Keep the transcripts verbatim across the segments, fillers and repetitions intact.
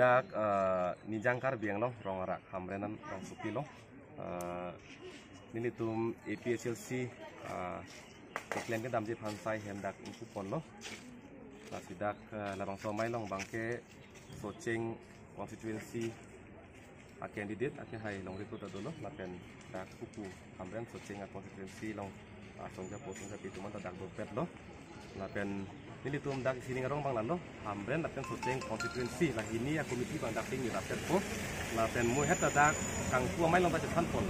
Dak eh, Nijang Karbi Anglong Rong Arak Hamren an rong supi lo. Eh, nelitum A P H L C eh, keklem kedamji aphan sai hem dak ingpu ponlo. Lasi dak eh, labangso amei along abangke Socheng constituency a candidate akehai along recruit ta dolo lapen dak Kuku Hamren Socheng a constituency along asong japo asong japi atum anta dak dopet lo. Lapen nelitum dak isi ning arong abang lalo Hamren lapen Socheng constituency lahini a committee abang dak tingni rapet po. Lapen mo het ta dak kangpu amei along ta chethan pon.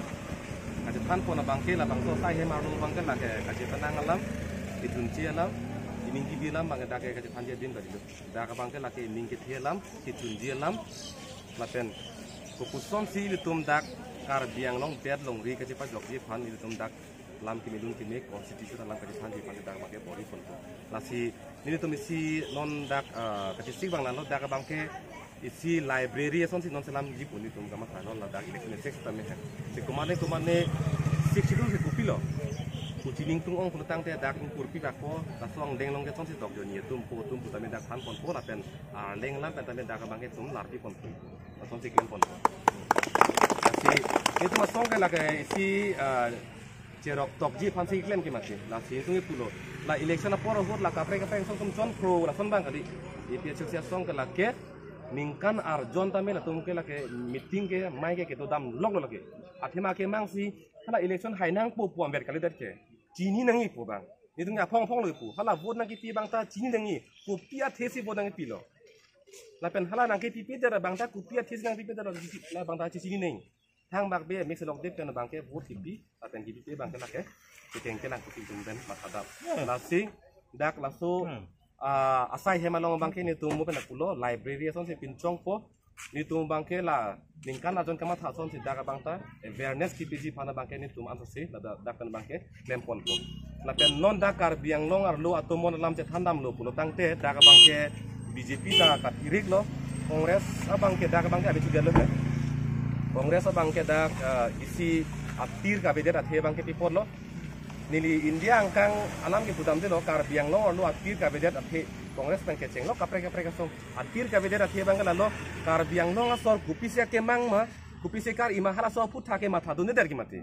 Kachethan pon abangke labangso sai hem arlo abangke lake kachepanang alam, kethunji alam, ining kebi alam abangke dak kachethanji adim ta dilo. Dak abangke lake ining kethe alam, kethunji alam, lapen kopuson si ilitum dak Karbi Anglong det longri kachepajokji aphan ilitum dak lam keme lun keme constitution alam kachethanji aphan dak abangke bor-i ponpo. Lasi nelitum isi non dak ah, kachesik abang lalo dak abangke isi library asonsi non selamji pu nelitum kamatha non ladak election six tame hai. Si komatne komatne six itu si kopilo. Kuchining tung ong pulotangte dak ingkur pi dakpo, dak song deng long ke asonsi dokjo ni atum po atum pu tame dak than ponpo lapen ah, leng lam pen tame dak abangke itum larpi ponpo. Asonsi klem ponpo. Lasi itum asong ke lake isi ah, cherok tokji aphansi klem ke mati. Lasi itum ipulo. La election apor ahut la kaprek kaprek song sum chon pro lason abang kali. A P H L C asong ke lake ningkan arjon tame latum ke lake meeting ke amei ke kedo dam lok lo lake. Athema kemang si hala election hai nangpo pu ambet kalidet ke. Chini nangji pu abang. Itum aphong aphong lo pu. Hala vote nangkepi abang ta chini nangji. Kopi athe si vote nangkepi lo. Lapen hala nangkepi pi der abang ta kopi athe si nangkepi der abang ta chini nangji. Thangbak be mix lok dip pen abangke vote kepi lapen kepi abangke lake. Keteng kelang kuti tum pen mathadap. Lasi dak laso ah, asai hem along abangke nelitum mo pen pulo library asonsi pinchongpo. Nelitum abangke la ningkan arjon kamatha asonsi dak abang ta awareness kepiji aphan abangke nelitum ansose la dak dak pen abangke klem ponpo. Lapen non dak Karbi Anglong arlo atum non alam chethan damlo pulotangte dak abangke B J P ta katirik lo, Congress abangke dak abangke abi chudet lo he. Congress abangke dak ah, isi atir kavedet athe abangke pipot lo. Neli India angkang alam kepu damde lo Karbi Anglong arlo atir kavedet athe Congress pen kecheng lo kaprek kaprek asong. Atir kavedet athe abangke lalo Karbi Anglong asor kopisi akemang ma, kopisi kar-i ma halaso aphuthak ke mathadunde der ke mati.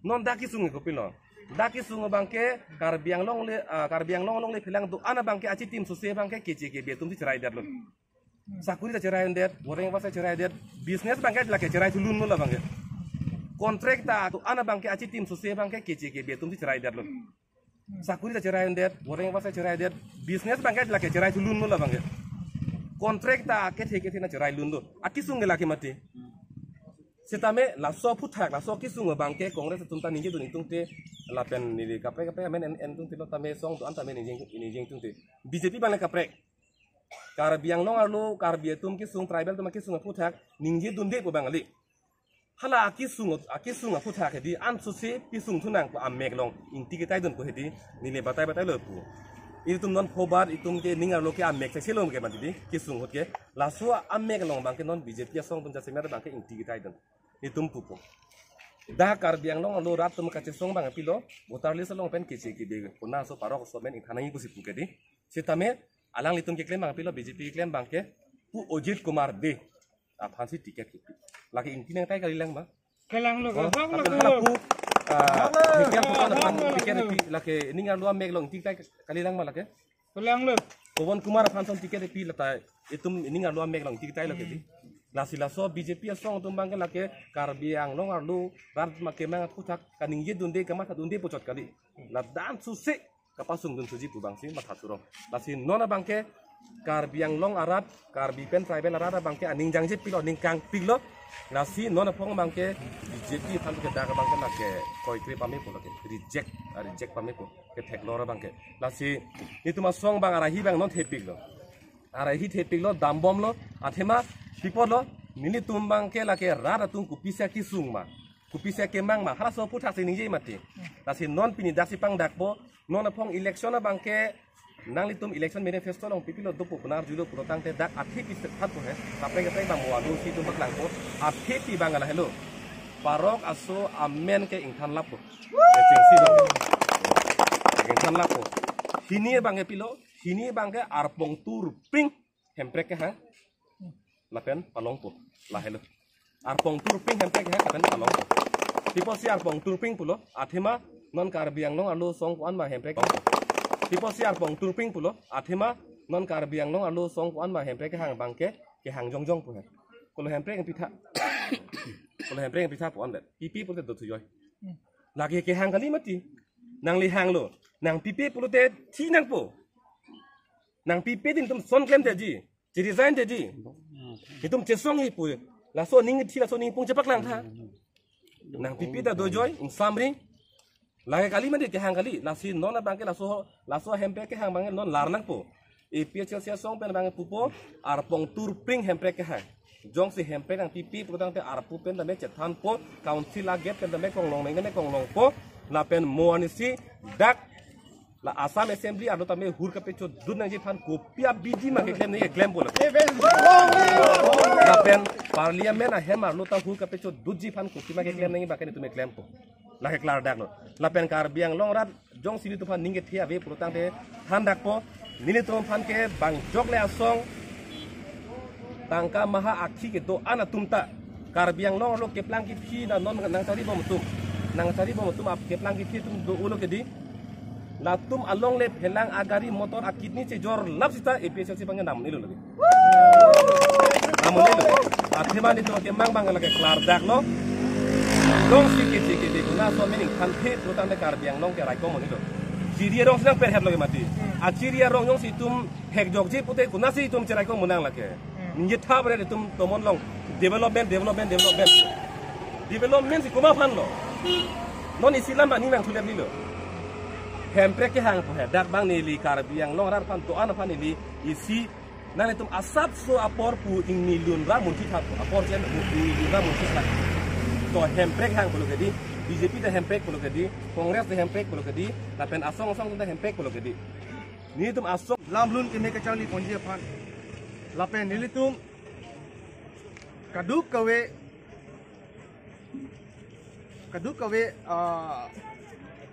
Non dak kesung ke kopilo. Dak kesung abangke Karbi Anglong le ah, Karbi Anglong along le phelang do-an abangke achitim sose abangke keche kebe atum si cherai det lo. Sakuri ta cherai undet, boreng basa cherai det, business abangke lake cherai thulun lo abangke. Contract ta do-an abangke achitim sose abangke keche kebe atum si cherai det lo. Sakuri ta cherai undet, boreng basa cherai det, business abangke lake cherai thulun lo abangke. Contract ta kethe kethe nangcherai lun lo. Akesung ke lake mati. Sitame laso aphuthak, laso kesung abangke Congress atum ta ningjedun ingtungte lapen neli kaprek kaprek amen en en tungte lo tame song do-an tame ningje ningje ingtungte. B J P abang le kaprek. Karbi Anglong arlo Karbi atum kesung tribal atum kesung aphuthak ningjedunde pu abang kali. Hala akesung akesung aphuthak hedi ansose pisung thunang pu amek along ingti ketaidun pu hedi neli batai batai lo pu. Itum non phobar itum ke ning arlo ke amek se selo ke mati di kesung ahut ke. Laso amek along abangke non B J P asong atum jasemet abangke ingti ketaidun. Itum pupo. Dak Karbi Anglong arlo rat atum kachesong abang pilo, voter list along pen keche kebe, kona aso parok aso amen ingthan nangji pusi pu ke di. Sitame alanglitum keklem abang pilo, B J P keklem abangke pu Ajit Kumar Dey aphansi ticket kepi. Lake ingti nangtai kalilang ma? Kelang lo, oh, kelang lo, lapen kelang lo. Hala pu ah, kelang lo, Hikiar Phokan aphan kelang lo, ticket kelang lo. Kepi, lake ning arlo amek along ingti tai kalilang ma lake? Kelang lo. Pawan Kumar aphan ason ticket kepi lata itum ning arlo amek along ingti tai lo kepi. Lasi laso B J P asong atum abangke lake Karbi Anglong arlo rat atum akemang aphuthak kaningjedunde kamathadunde puchot kali. Ladak ansose kapasungdun suji pu abangsi matha surong. Lasi non abangke Karbi Anglong arat, Karbi pen tribal arat abangke aning jangje pilo, aning kangpik lo. Lasi non aphong abangke B J P aphan ke dak abangke lake koikre pame pu lake reject, ah, reject pame pu ketheklor abangke. Lasi itum asong abang arahi abang non thepik lo. Arahi thepik lo, dambom lo, athema pipot lo, nelitum abangke lake rat atum kopisi akesung ma, kopisi akemang ma, halaso aphuthak si ningje mati. Lasi non pini daksi pangdakpo, non aphong election abangke nanglitum election manifesto along pipilo dopo pu nang arjulo pulotangte dak athe pi sethat po he, kaprek kaprek abang mo adu si itum paklangpo, athe pi abang lahelo. Parok aso amen ke ingthan lappo. Kechengsi abang. Ingthan lappo. Hini abangke pilo, hini abangke arpong turping hemprek ke ha. lapen palongpo. Lahelo. Arpong turpring Hemprek kehang lapen palongpo. Pi apotsi arpong turpring pulo, athema non Karbi Anglong arlo asong ko-an ma Hemprek. Pi apotsi arpong turpring pulo, athema non Karbi Anglong arlo asong ko-an ma Hemprek kehang abangke, kehang jongjong pu he. Kolo Hemprek pitha. Kolo Hemprek pitha pu-an det. Pipe pulote dothu joi. Lake kehang kali mati. Nangli hanglo. Nangpipe pulote thi nangpo. Nangpipe din itum son klemdetji. Chi-resign detji. Itum chesong hi pu. Laso aning thi, laso aning pung chepaklangtha. Nangpipe ta dojoi, ingsamri. Lake kali mati, kehang kali. Lasi non abangke laso, laso Hemprek kehang abangke non lar nangpo. A P H L C asong pen abangke pupo, arpong turpring Hemprek kehang. Jongsi Hemprek nangpipe pulotangte arpu pen tame chethanpo, council a-gate pen tame konglong nang tame konglongpo, lapen mo arnisi dak la Assam Assembly arlo tame hur kapechodut nangji aphan kopi abidi ma keklem nangji keklempo la. Lapen Parliament ahem arlo ta hur kapechodutji aphan kopi ma keklem nangji abangke netum keklempo. Lake klardaklo. Lapen Karbi Anglong arat jongsi nelitum aphan ning kethe ave pulotangte thandakpo. Nelitum aphan ke bang jokle asong tangka maha akhi kedo-an atum ta Karbi Anglong arlo keplang kephi na non nangchari bom atum. Nangchari bom atum ap keplang kephi atum do-olo kedi. Latum alongle phelang agari motor akidni chejor lap sita A P H L C abangke namnelo lake. Namnelo. Athema nelitum kemang abang lake klardaklo. Jongsi keche keche kona so meaning than the pulotangte Karbi Anglong ke raikom monelo. Chiri arong si nangperheplo ke mati. Achiri arong jongsi itum hekjokji pute konasi itum cheraikom monang lake. Ningje tha bre itum tomon long development, development, development. Development si komat aphanlo. Non isi lam bang ning nangthulepnelo. Hemprek kehang pu he. Dak bang neli Karbi Anglong arat aphan do-an aphan neli isi nanglitum asapso apor pu ingni lunra munthi tha pu. Apor chen pu ingni lunra munthi tha. To Hemprek hang pulo kedi, B J P ta Hemprek pulo kedi, Congress ta Hemprek pulo kedi, lapen asong asong ta Hemprek pulo kedi. Nelitum asong lamlun keme kacharli ponji aphan. Lapen nelitum kadokave, kadokave, ah,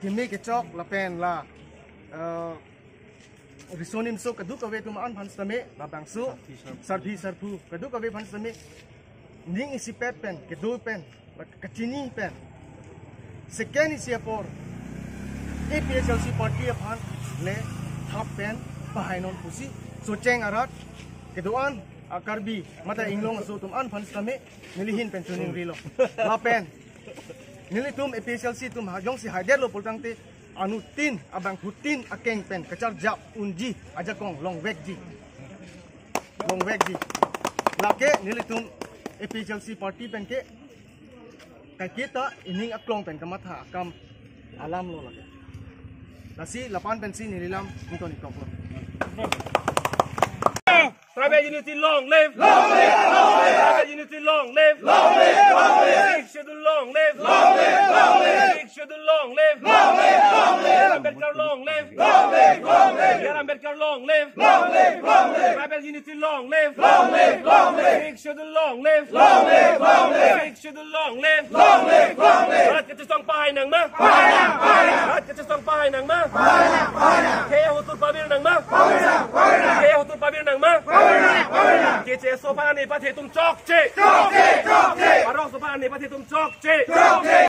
keme kechok lapen la, ah, riso nimso kadokave atum an aphan sitame labangso sarpi sarpo kadokave aphan sitame ning isipet pen kedo pen la kachini pen second isi apor A P H L C party aphan le thap pen pahainon pusi Socheng arat kedo-an a Karbi mate inglong aso atum an aphan sitame neli ahin pen choningrilo. Lapen nelitum A P H L C atum ha jongsi haidetlo pulotangte anuttin abangphutin akeng pen kacharjap unji ajakong longvekji. Longvekji. Lake nelitum A P H L C party pen ke kaiketa ining aklong pen kamatha akam alamlo lake. Lasi lapu-an pensi neli lam ington ingtoklo. Tribal unity long live! Long live! Long live! Tribal unity long live! Long live! Long live! Sixth Schedule long live! Long live! Long live! Sixth Schedule long live! Long live! Long live! Ambedkar long live! Long live! Long live! B R Ambedkar long live! Long live! Long live! Tribal unity long live! Long live! Long live! Sixth Schedule long live! Long live! Long live! Sixth Schedule long live! Long live! Long live! Rat kachesong pahai nangma? Pahai nang! Pahai nang! Rat kachesong pahai nangma? Pahai nang! Pahai nang! Khei ahut pavir nangma? Pavir nang! Pavir nang! Khei ahut pavir nangma? Pavir nang! Pavir nang! Keche aso aphan ani pathe atum chokche! Chokche! Chokche! Arongso aphan ani pathe atum chokche! Chokche!